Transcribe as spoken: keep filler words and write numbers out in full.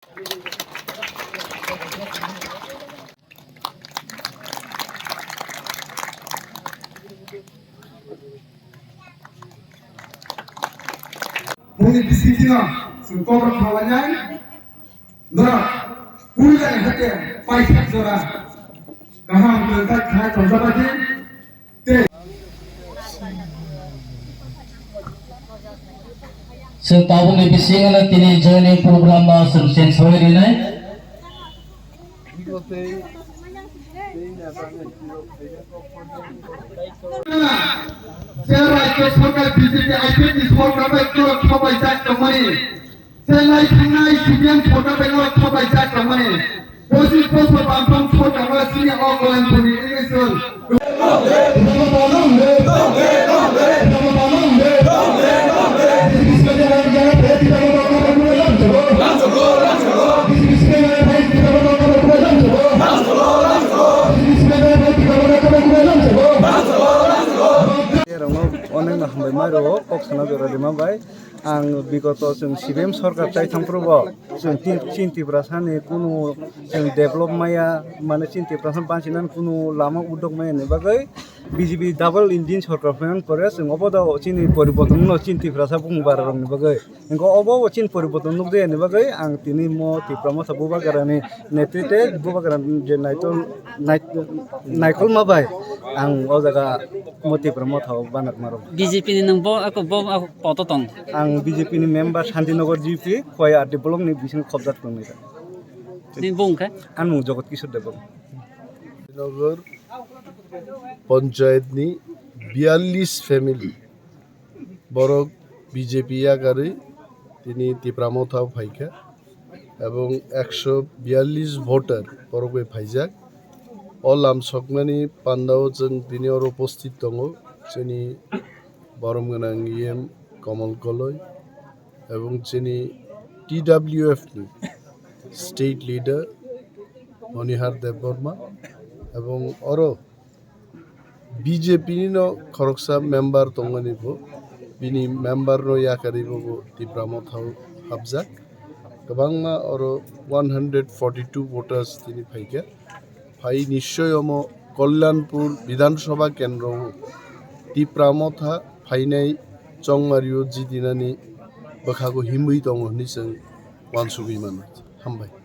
Boni bisingtwi no chwng kokrok khlainai. Norok puila ni hake paithak jora kaham kwrwngkha khai tongjak bagwi tei. Chwng tabukni bisingo tini joining program no chwng chensoi rinai. Sir, Rajya Sarkar B J P I P F ni sorkar bai norok khabai jak tongmani. Chenai thangnai C P M sorkar bai norok khabai jak tongmani. Pochis bosor bamthang sorkar no sini o Kolanpur ni election. Erongno onekno hambai mai rwo kok sana jora rima bai. Ang bigoto chwng C P M sorkar chai thangphuru bo chwng tin, chini Tiprasani kunu chwng develop maya, mane chini Tiprasa bansinani kunu lama udok maya ni bagwi B J P double engine sorkar phaiman pore chwng obo da chini poriborton no chini Tiprasa bumung bara rokni bagwi. Hingke obo bo chini poriborton nukjakya ni bagwi ang tini mo Tipra Motha Bubagrani netrite Bubagrani je naitol nai-, naikolma bai ang o jaga mo Tipra Motha o banakma rok. B J P ni nwng bo ako bo ako poto tong. Ang B J P ni member Shantinagar G P Khowai R D block ni bising khobjak tongwi. Nini bung khe? Ang mung Jogot Kishore Debbarma. Shantinagar Panchayat ni biyallis family. Borok B J P yakarwi tini Tipra Motha o phaikha, ebong ekso biyallis voter borok bai phaijak. O lam sokmani pandao chwng tini oro upasthit tongo chini borom gwnang E M Kamal Koloi ebong chini T W F ni state leader Monihar Debbarma ebong oro B J P ni no khoroksa member tongmani bo, bini member no yakarwi bo, bo Tipra Motha o hapjak. Kwbangma oro one hundred forty two voters tini phaikha. Phai nischoi omo Kalyanpur Bidhan Sabha kendro o Tipra Motha phainai chongmario jitinani bwkhago himwi tongo hwnwi chwng uansugwi mano. Hambai.